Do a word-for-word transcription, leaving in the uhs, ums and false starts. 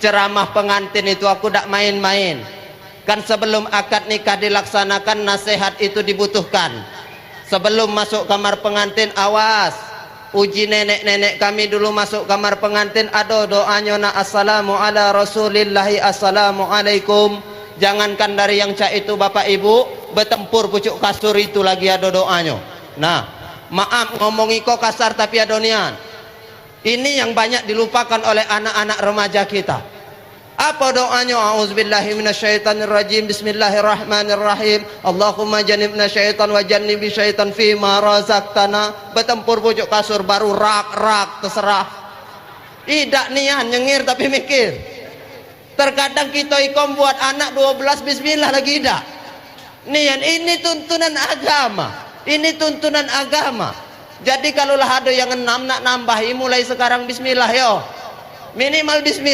Ceramah pengantin itu aku dak main-main. Kan sebelum akad nikah dilaksanakan, nasihat itu dibutuhkan. Sebelum masuk kamar pengantin, awas. Uji nenek-nenek kami dulu masuk kamar pengantin, ado doanyo nak, "Assalamu ala rasulillahi, assalamualaikum." Jangankan dari yang cak itu, bapak ibu, betempur pucuk kasur itu lagi ado doanyo. Nah, maaf ngomong iko kasar tapi ado nian. Ini yang banyak dilupakan oleh anak-anak remaja kita. Apa doanyo? "A'udzubillahi minasyaitonirrajim. Bismillahirrahmanirrahim. Allahumma jannibna syaitan wa jannibi syaitan fima razaqtana." Betempur pucuk kasur baru rak-rak terserah. Idak nian nyengir tapi mikir. Terkadang kita ikom buat anak dua belas bismillah lagi idak. Nian, ini tuntunan agama. Ini tuntunan agama. Jadi kalau lah ado yang enam nak nambahi, mulai sekarang bismillah yo. Minimal bismillah.